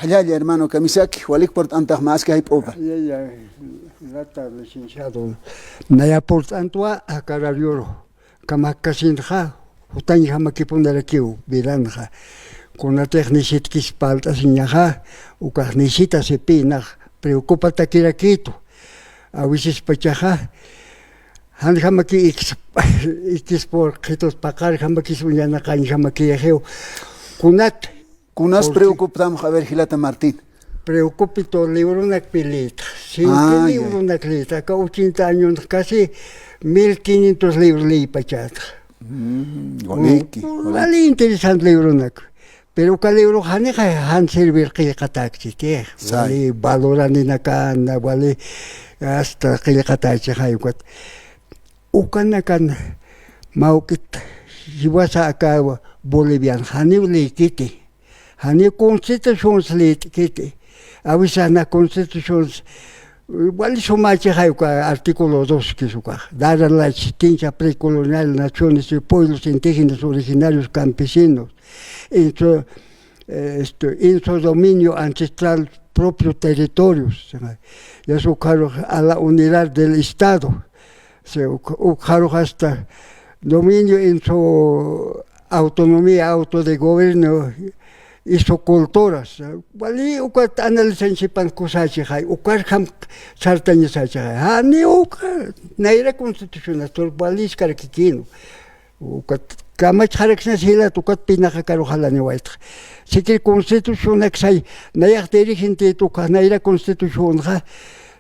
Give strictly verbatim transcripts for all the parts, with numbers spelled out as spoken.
Jallalla, hermano, kamisaki, walik purt'antax mä aski jayp'upa. Jallalla, lata licenciado. Naya purt'antwa, aka radioro. Kamakkasinxa, jutañjamakipunirakïw, vidanxa. Kunatix nisitkis palt'asiñaxa, ukax nisitasipï nax preocupatakirakitu. A veces pachaxa, janjamaki ikis, ikis purqhitus paqarjamakis uñanaqañjamakiyaxiw. Kunat. Kunas preocupatamxa, a ver, jilata Martín. Preocupito libronakpi lïtxa. Sinti libronak lïtxa. Aka ochenta años casi mil quinientos libros lïpachätxa. Wali interesante libronak. Pero uka libro janixa jan servir qillqatäkchitix. Wali valoraninakana, wali hasta qillqatächixay ukat. Ukanakan mawk'it jiwasa aka Bolivian janiw lïkiti. Janiw constituciones lït'kiti. A veces na constituciones, wali sumächixay uka artículo dos kis ukax. Dar la existencia precolonial naciones y pueblos indígenas originarios campesinos en su, eh, este, en su dominio ancestral propio territorios. Ya ukharux a la unidad del Estado. Se uk-, ukxarux hasta dominio en su autonomía, auto de gobierno y su culturas. Wali ukat analizanchipan kusachixay, ukarjam sartañasachixay. Jani uka, nayra constitucionastur wali iskarakikinu. Ukat kamachxaraksnas jilat, ukat pinaxa karuxalaniwaytxa. Sikir constitucionaksay, nayax dirigente tukax nayra constitucionxa,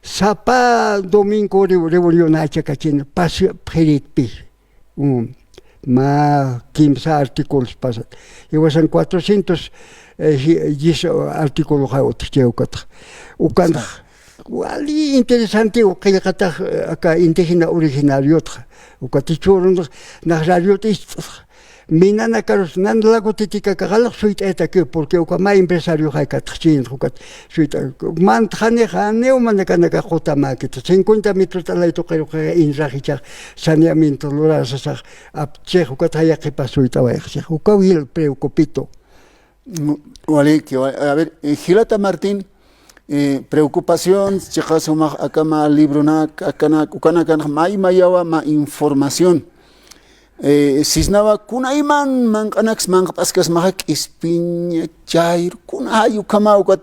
sapa domingo rew-, reunionachakachin, pas pxiritpi. Um, mä kimsa artículos pasat. Iwasan cuatrocientos, eh, ji-, yis artículoxa utjchi ukatxa. Ukanx, wali interesante uka qillqatax, eh, aka indígena originariotxa. Ukat jichhürunx, nax radiot ist't'x. Minanakarus, nan lago Titicacax suyt'ayatakiw, porque uka mä empresarioxay katxchinx, ukat suyt'a-, mantxanixa, janiw manakanakax qutamäkit, cincuenta metros t'alay tuqiruxa inrax jichhax saneamiento lurar sasax apchix, ukat jayaqhipas suyt'awayxchix, ukaw jil preocupito. Mm, waliki, wa-, a ver, eh, jilata Martín, eh, preocupación, chiqas jumax aka mä libronak, akanak, ukanakanx may mayawa mä información. Eh, sisnawa kunayman manq'anaks manq't'askasmaxa k'ispiña, chayr, kunay ukhama ukat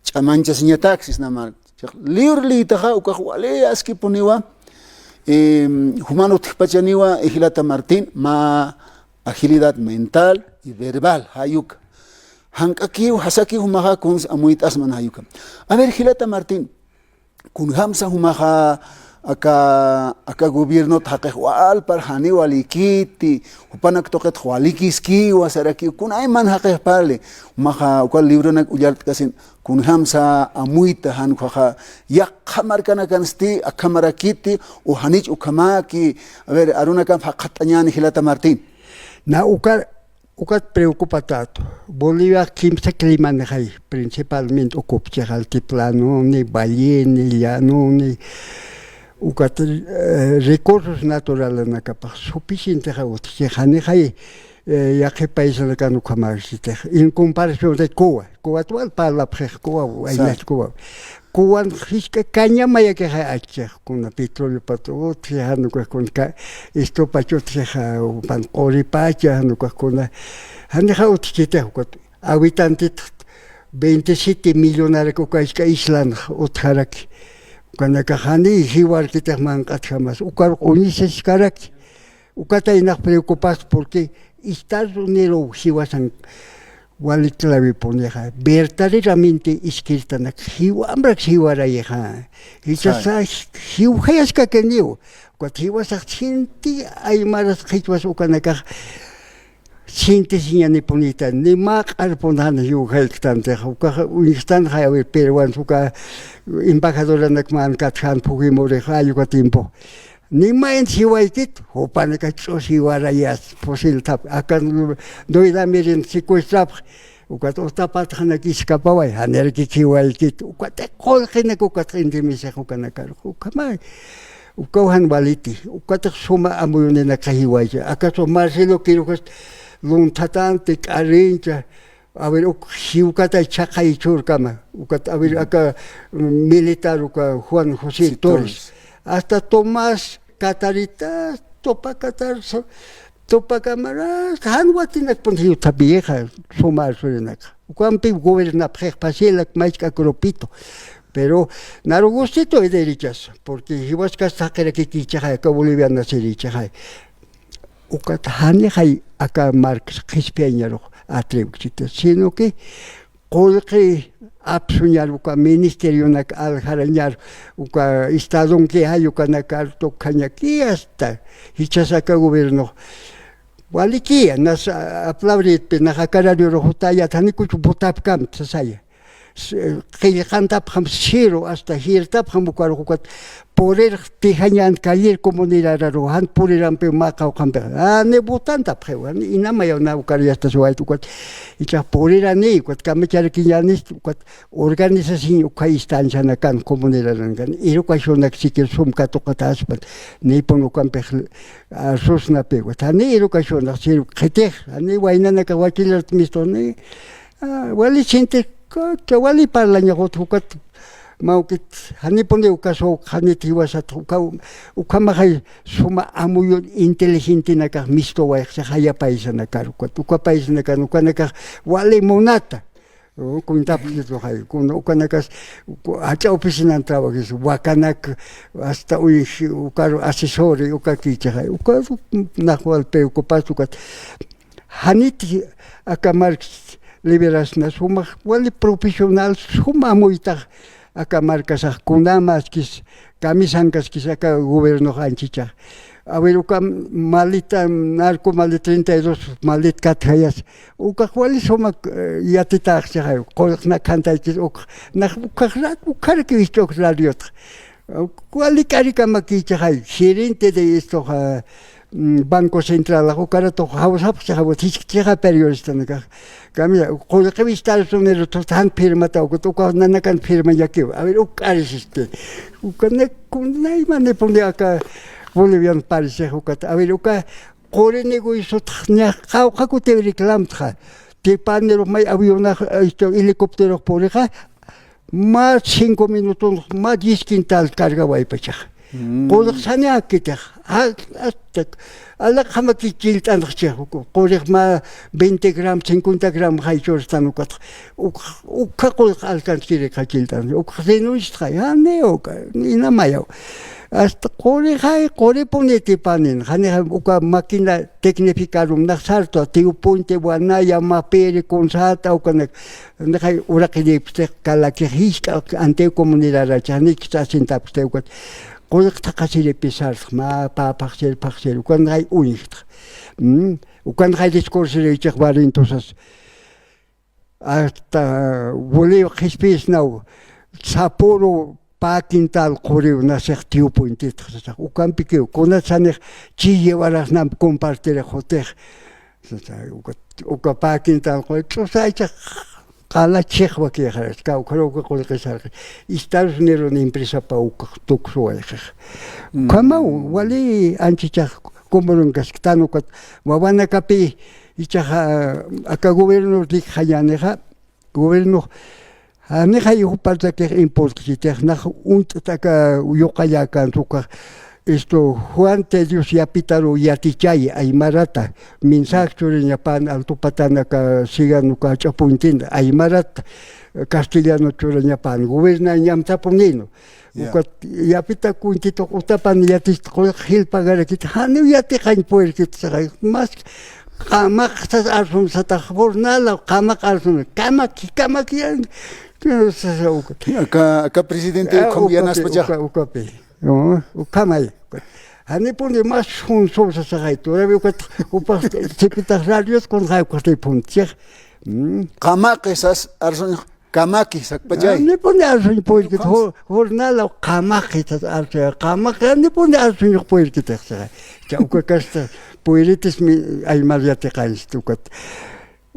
ch'amanchasiñatak sisnama. Chiq, libro liytaxa ukax wali askipuniwa, em, juman utjpachaniwa, eh, jilata Martín, mä agilidad mental y verbal, jayuka. Jank'akiw, jasakiw jumaxa kuns amuyt'asman jayuka. A ver, jilata Martín, kunjamsa jumaxa aka, aka gobiernot jaqix walpar janiw lïkiti, jupanak tuqitx walikiskiwa sarakiw, kunayman jaqix parli, jumaxa uka libronak ullart'kasin, kunjamsa amuyta jan ukhaxa, yaqha markanakansti, akhamarakiti, o janich ukhamaki, a ver, arunakamp jaqhatt'añäni jilata Martín. Na uka Ukat preocupatätu. Boliviax kimsa climanixay, principalmente ukupchix altiplanoni, valleni, llanoni, ukat, eh, recursos naturalanakapax suficientexa utjchix, janixay, eh, yaqhip paisanakan ukhamäkchitix. En comparación de Cuba, Cubat wal parlapxix, Cuba, aynax Cuba. Kuwan jisk'a kaña mayakixay achchix, kuna petróleo pat utji, jan ukax kuna ka-, esto pach utji, ja, pan q'uri pacha, jan ukax kuna, janixa utjkitix, ukat habitantit veintisiete millonarak uka jisk'a islanx utjaraki. Ukanakax jani jiwarkitix manq'atjamas, ukar uñisiskaraki. Ukataynax preocupas porque Estados Unidos jiwasan wali clave punixa, verdaderamente escritanak jiwamrak jiwarayixa. Jichhasa jiwjayaskakiniw. Ukat jiwasax sinti aymaras qhichwas ukanakax sintisiñanipunita, ni mä q'arpunxan jiwjayktantixa. Ukax uñstanxa, a ver, peruanos uka embajadoranak mä katjan Fujimorixa, ay uka tiempo. Ni mayans jiwaykit, jupanakax ch'us jiwarayas, fusiltap, akan Doyla Mirin secuestrapx, ukat utapatxanak iskapaway, janirakik jiwaykit, ukat qullqinak ukat q'intimisix ukanakar, ukhamay, ukaw jan waliti, ukatix suma amuyuninakxa jiwaycha, acaso Marcelo Quirogas lunthatanti k'arincha, A ver, uk jiwkatay chhaqay churkama, ukat, a ver, aka, mm, militar, uka Juan José Torres. Hasta Tomás Catarita, Topa Catar, so-, Topa Cámara, jan watinakpun jiw thapiyixa, suma arsurinaka. Ukampi gobernapxix, pasilak maych'ak grupito. Pero naru gustito y derechas, porque jiwaskas thaqirakiki ichaxay, aka Boliviana siri ichaxay. Ukat janixay aka marks qhispiyañarux atrevkchita, sino que qullqi apsuñar uka ministerionak aljarañar uka estadonki jay ukanakar tukjañaki hasta jichhas aka gobierno. Walikiya, nas aplaudirpi, nax aka radiorux jutayat, janikuch votapkam sasaya. Qillqantapxam cero, hasta jirtapxam ukarux ukat purirx tijañan callir comunidadararu, jan purirampiw mä qawqhampixa. Jani votantapxiw, jani inamayaw na ukar yastasiwayta ukat. Ichax purirani, ukat kamacharakiñanist, ukat organización ukha instancianakan comunidadankan. Educacionak siquiera sum katuqataspan. Niypun ukampix, ah, susnapi, ukat. Jani educacionak sirv qhitix, jani waynanaka wachillat mistuni. Ah, wali sinti, ka-, ka-, wali parlañax ukat, ukat, mawkit, janipuni uka suq, janit jiwasat, uka, ukhamaxay suma amuyun inteligentenakax mistuwayxsi jaya paisanakar, ukat, uka paisanakan, ukanakax wali munata. U, cuentapxituxay, kuna, ukanakas, uka, jach'a oficinan trabajis, wakanak, hasta uy, ukaru asesor, uka kichaxay, uka, nax wal preocupas, ukat. Janit aka marks liberasna sumax wali profesional suma amuytax aka markasax kunamaskis kamisankaskis aka gobiernox anchichax. A ver, uka malita, narco malita, treinta y dos malit katjayas, ukax wali suma, eh, yatitaxchixay, qullqna khantaykis ukax, nax ukax rak, ukaraki wisch'uk radiotx. Wali k'arikamakichixay, gerente de esto, ah, mm, Banco Central, ukaratu jawsapxchixay, jiskchixa periodistanakax. Kami, qullqi Estados Unidos, jan firmata, ukat, uka nanakan firmañakiw. A ver, uk k'arisisti. Uka, ne, kun, naymanipuni aka Bolivian parisix, ukat. A ver, uka, quri negociotx, ña, qawqha kutiw reclamtxa. Tipanirux may avionax, este, helicópterox purixa, mä cinco minutos, mä diez quintal cargawaypachax. Mm. Qullqi sañäkitix, a-, hasta alaqjamaki chillt'anxchix, qurix mä veinte gram, cincuenta gram jaychur estan ukatx, uk-, ukxa qullqi alcanzkirikxa chillt'an, ukxa renunciatxa, ya, ni uka, inamayaw. Hasta qurixay, quripuni tipanin, janixay uka máquina tecnificaron, nax sarta, Tío Puente, Wanaya, Mapiri, Kunsata, ukanak, nixay uraqiripxtix, kalakix jisk'a, antiw comunidad, chanik, ch'asintapxtix, ukat, qullqi thaqhasiripi sartx, mä, pä, phaxsir, phaxsir, ukan nixay uñjtx. Mm, ukan nixay discursirichix Barrientosas. Hasta Bolivia qhispiyisnaw, sapüru pä quintal quriw nasix Tío Puentitx, sasa, ukampikiw, kunatsanix chilliwarasnamp compartirix jutix, sasa, uka, uka pä quintal quriw, ch'usaychax qala chhixwakixaraki, kawkharuw uka qullqi sarxi, Estados Unidos empresapa ukax tuksuwayxix. Mm. Ukhamaw, wali anchichax kumurunkasktan ukat, wawanakapi, ichaxa, aka gobierno rikxañänixa, gobiernox, janixay jupartakix impulsqchitix, nax uñt't'aka yuqalläkänsa ukax, esto, Juan de Dios yapitaru yatichay, aymarata, mensaje churañapan, alto patana aka sigan uka jach'a puentin, aymarata, castellano churañapan, gobiernañam sapunïnu. Ya. Ukat yapita cuentitux utapan yatist qullqi jilpagarakit, janiw yatiqañ purirkit saxay, mas qamaq sas arsun satax, jornalaw qamaq arsun, kamaki, kamaki, ya, sasa ukat. Aka, aka presidente, ah, ukham ukapi, yanaspacha. Uka, ukapi. No, ukhamay. Janipuni mas junsu sasaxay, turabi ukat, upax, sipitax radios kunxay ukaxtay phunchix. Mm. Qamaqi sas arsun Kamaki, sakpachay. Nipuni arsuñ puyrkit, jo-, jornalaw qamaki, tas arsuñ, qamaki, nipuni arsuñ puyrkit, sasa. Cha uka kasta, puyritis mi, aymar yatiqañs ukat.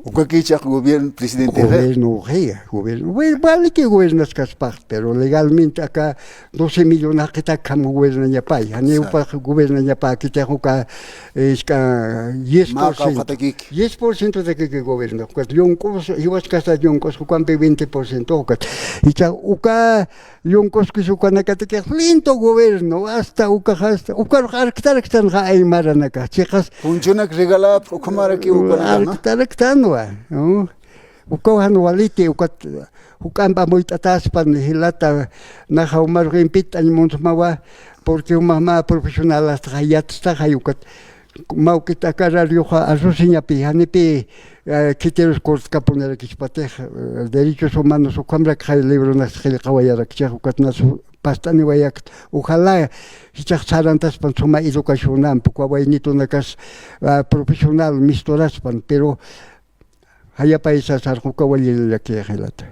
Ukakichaq gobierno, presidente. Gobierno, ujiya, gobierno. Bueno, vale que gobiernas kaspax, pero legalmente acá doce millones aqitakam gobernañapay. Jani upax gobernañapa akitix uka, eh, iska diez por ciento. Diez por ciento de que gobierno. Ukat yunq'us, iwas kasa yunq'us, ukampi veinte por ciento, ukat. Icha uka yunq'uskis ukanakatakix lindo gobierno, hasta ukax, hasta, ukarux arktaraktanxa aymaranakax, chiqas. Punchunak regalapx, ukhamaraki ukanakax, ¿no? Arktaraktanwa, ¿no? Ukaw jan waliti, ukat, juk'amp amuyt'ataspan, jilata, naxa umarux impit t'añ munsmawa, porque umax mä profesional astaxa yatstaxay ukat. Mawkit aka radioxa arsusiñapi, janipi, eh, khitirusa cortkapunirakispatix, eh, derechos humanos ukhamrakxay libronas qillqawayarakchix, ukat nas past'aniwayakt. Ojalá jichhax sarantaspan suma educacionamp, uka waynitunakas, ah, profesional misturaspan, pero jayapaysa sarquka wali llakiyxilata.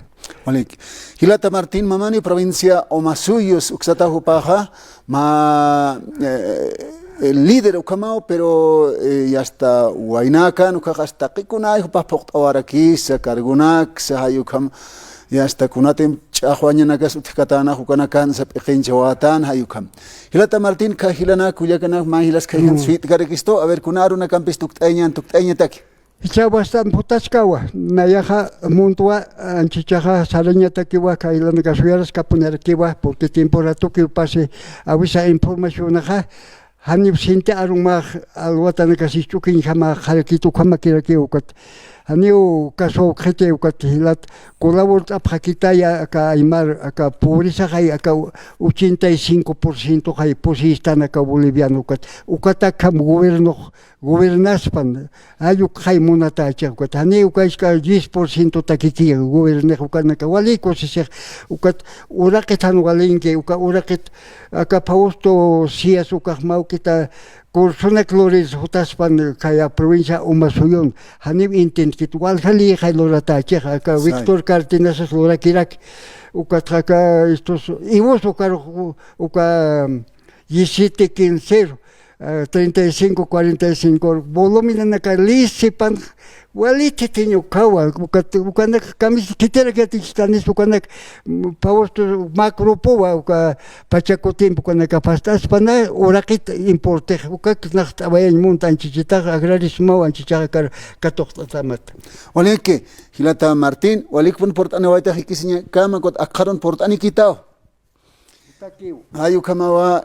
Walik. Jilata Martín Mamani, provincia Omasuyos, uksata jupaxa, mä, eh, el líder ukhamaw, pero, eh, yasta waynakan, ukax hasta taqikunay jupax phuqt'awarakisa, cargonaksa, jay ukham, yasta kunatim ch'axwañanakas utjkatänax, ukanakansa p'iqinchawätän, jay ukham. Jilata Martín, kha jilanak, kullakanak, mä jilas khayjan suyt'karakistu, a ver, kuna arunakampis tukt'ayañan, tukt'ayañataki. Jichha wastan phutaskawa, nayaxa muntwa, anchichaxa sarañatakiwa, kha jilanaka suyaraskapunirakiwa, porque tiempo ratukiw pasi, awisa informacionaxa, janiw sinti arunmax, alwatanakas isch'ukiñjama, qharakit ukhamakirakiw ukat. Janiw caso qhiti ukat jilat, colabort'apxakitaya aka aymar, aka pobrezaxay, aka ochenta y cinco por cientoxay pusistan aka boliviano ukat. Ukatakam gobiernox gobernaspan, jay ukxay munatächix ukat, janiw uka isk'a diez por ciento takikiya gobernix ukanaka wali kusisix, ukat uraqit jan walinki, uka uraqit aka Fausto Cías ukax mawkita Corsunak Lorenzo jutaspan, khaya provincia Omasuyun, janiw intindkit, walja liyixay luratächix, aka Víctor Cardenasas lurakirak, ukat aka estos, iwus ukarux, uka diecisiete quince, eh, treinta y cinco, cuarenta y cinco, volumenanaka lisipan, wali thithiñ ukhawa, ukat, ukanak kamis khitirak yatichistanis, ukanak, mm, Fausto Macropowa, uka Pachacutimp ukanaka past'aspana, uraqit importix, ukak naxt'awayañ munta anchichitax, agradecimiento anchichaxa kar katuqt'atamata. Waliki, jilata Martín, walikpun purt'aniwaytax jikisiñakama, ukat akxarun purt'anikitaw. Jay ukhamawa,